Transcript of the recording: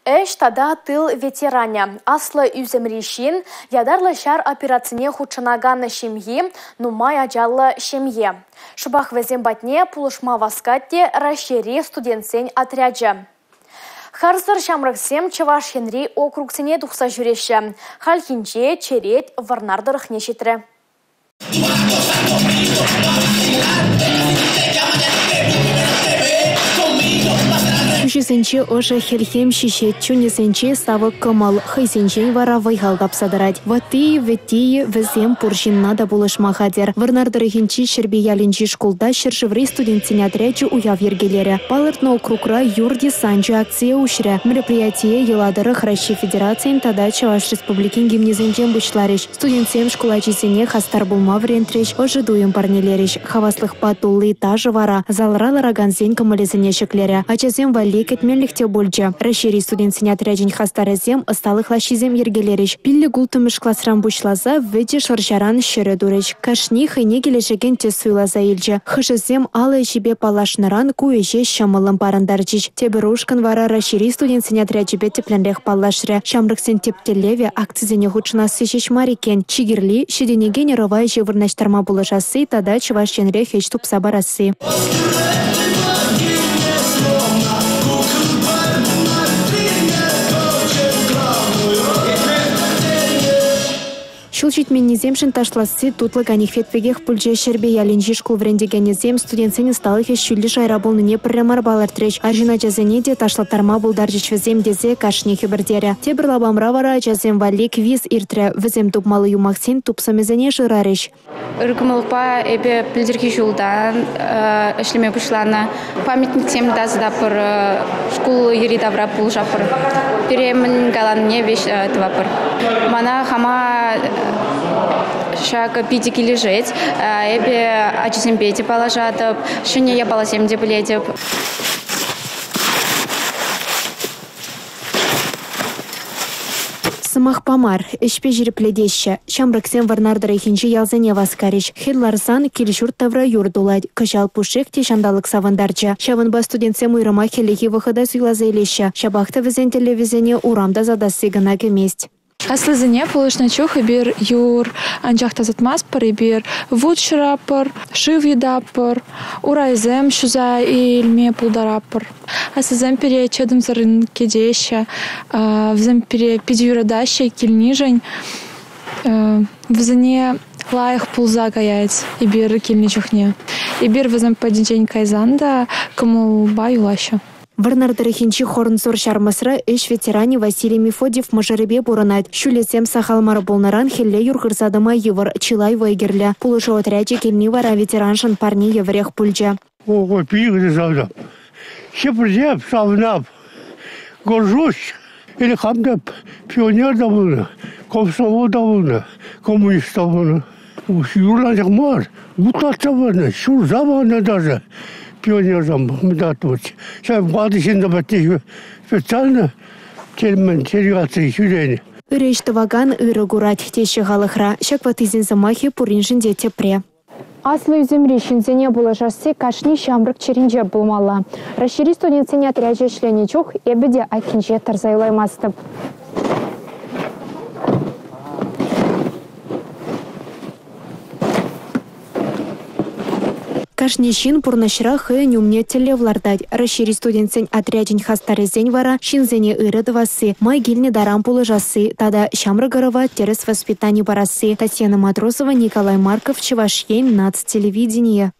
Ӗҫ тата тыл ветеранӗ, аслӑ ӳсӗмри ҫын, ятарлӑ ҫар операцине хутшӑнакан ҫемйи, нумай ачаллӑ ҫемье. Шӑпах вӗсем патне пулӑшма васкать те Раҫҫейри студентсен отрячӗ. Харсӑр ҫамрӑксем Чӑваш Енри округсене тухса ҫӳреҫҫӗ. Хальхинче черет Вӑрнар тӑрӑхне ҫитрӗ. Куҫӗсенче ӑшӑ хӗлхем ҫиҫет, чунӗсенче савӑк кӑмӑл, хӑйсенчен вара вӑй-хал тапса тӑрать. Ватти-вӗтти вӗсем пур ҫынна та пулӑшма хатӗр. Вӑрнар тӑрӑхӗнчи Ҫӗрпӳ ялӗнчи шкулта ҫӗршыври студентсен отрячӗ уяв йӗркелерӗ. Палӑртнӑ округра Юр десанчӗ акцие уҫрӗ. Мероприятие йӑла тӑрӑх Раҫҫей Федерацийӗн тата Чӑваш Республикин гимнӗсенчен пуҫларӗҫ. Студентсем шкул ачисене хастар пулма вӗрентрӗҫ, ӑшӑ туйӑм парнелерӗҫ. Хаваслӑхпа тулли ташӑ вара залра ларакансен кӑмӑлӗсене ҫӗклерӗ. Ачасем валли кӗтменлӗх те пулчӗ. Раҫҫейри студентсен отрячӗн хастарӗсем ӑсталӑх лаҫҫисем йӗркелерӗҫ. Пиллӗк-улттӑмӗш класран пуҫласа вӗтӗ шӑрҫаран ҫӗрӗ турӗҫ. Кашни хӑйне килӗшекен тӗс суйласа илчӗ. Хӑшӗсем алӑ ӗҫӗпе паллашнӑран ку ӗҫе ҫӑмӑллӑн парӑнтарчӗҫ. Тепӗр ушкӑн вара Раҫҫейри студентсен отрячӗпе тӗплӗнрех паллашрӗ. Ҫамрӑксен тӗп тӗллевӗ – акцисене хутшӑнасси ҫеҫ мар иккен. Чи кирли – ҫитӗнекен ӑрӑва ӗҫе вырнаҫтарма пулӑшасси тата Чӑваш Енрех ӗҫ тупса парасси. Ҫул ҫитменнисемшӗн ташласси тутлӑ канихвет пекех пулчӗ. Ҫӗрпӳ ялӗнчи шкул вӗрентекенӗсем студентсен ӑсталӑхӗ ҫӳллӗ шайра пулнине пӗрре мар палӑртрӗҫ. Арҫын ачасене те ташлаттарма пултарчӗҫ вӗсем тесе кашни хӗпӗртерӗ. Тепӗр лапамра вара ачасем валли квиз иртрӗ. Вӗсем тупмалли юмахсен тупсӑмӗсене шырарӗҫ. Ыр кӑмӑлпа эпӗ пӗлтӗрхи ҫултан ӗҫлеме пуҫланӑ. Памятниксем тасататпӑр, шкул йӗри-тавра пулӑшатпӑр. Пире мӗн каланине веҫ тӑватпӑр. Мана хама ҫакӑ питӗ килӗшет. Эпӗ ачасемпе те паллашатӑп, ҫӗнӗ япаласем те пӗлетӗп. Сӑмахпа мар, ӗҫпе ҫирӗплетеҫҫӗ. Ҫамрӑксем Вӑрнар тӑрӑхӗнчи ялсене васкарӗҫ. Хӗл ларсан кил-ҫурт тавра юр тулать. Кӑҫал пушшех те ҫанталӑк савӑнтарчӗ. Ҫавӑнпа студентсем уйрӑмах хӗллехи вӑхӑта суйласа илеҫҫӗ. Ҫапах та вӗсен тӗллевӗсене урам тасатасси кӑна кӗмест. Аслисене пулӑшнӑ чух эпир юр анчах тасатмастпӑр, эпир вут ҫӑратпӑр, шыв йӑтатпӑр, урайсем ҫуса илме пултаратпӑр. Аслисем пире чӑтӑмсӑррӑн кӗтеҫҫӗ, вӗсем пире питӗ юратаҫҫӗ килнишӗн. Вӗсене лайӑх пулса каять эпир килнӗ чухне. Эпир вӗсем патӗнчен кайсан та кӑмӑлпа юлаҫҫӗ. Вӑрнар тӑрӑхӗнчи Хорнсор Ҫармӑсра ӗҫ ветеранӗ Василий Мефодьев мӑшӑрӗпе пурӑнать. Ҫулӗсем сахал мар пулнӑран хӗлле юр хырса тӑма йывӑр, чылай вӑй кирлӗ. Пулӑшу отрячӗ килни вара ветераншӑн парне евӗрех пулчӗ. Ого, пилӗк савнап. Ҫӗпӗрте савнап. Горжусь. Или хам та пионер та пулнӑ, комсомол та пулнӑ, коммунист та пулнӑ. Юрласах мар, вутлатса панӑ, ҫурса панӑ даже пионерсем. Ҫав ватӑ ҫын патне специально термин делегаци ҫӳренӗ. Ырӑ ӗҫ тӑвакан ырӑ курать, теҫҫӗ халӑхра. Ҫак ваттисен сӑмахӗ пуриншӗн те тӗпре. Аслӑ ӳсӗмри ҫынсене пулӑшасси кашни ҫамрӑк чӗринче пулмалла. Раҫҫейри студентсен отрячӗ ӗҫленӗ чух эпӗ те айккинче тӑрса юлаймастӑп. Кашни ҫын пурнӑҫра хӑйӗн умне тӗллев лартать. Раҫҫейри студентсен отрячӗн хастарӗсен вара ҫынсене ырӑ тӑвасси, май килнӗ таран пулӑшасси тата ҫамрӑк ӑрӑва тӗрӗс воспитани парасси. Татьяна Матросова, Николай Марков, Чӑваш Ен, наци телевиденийӗ.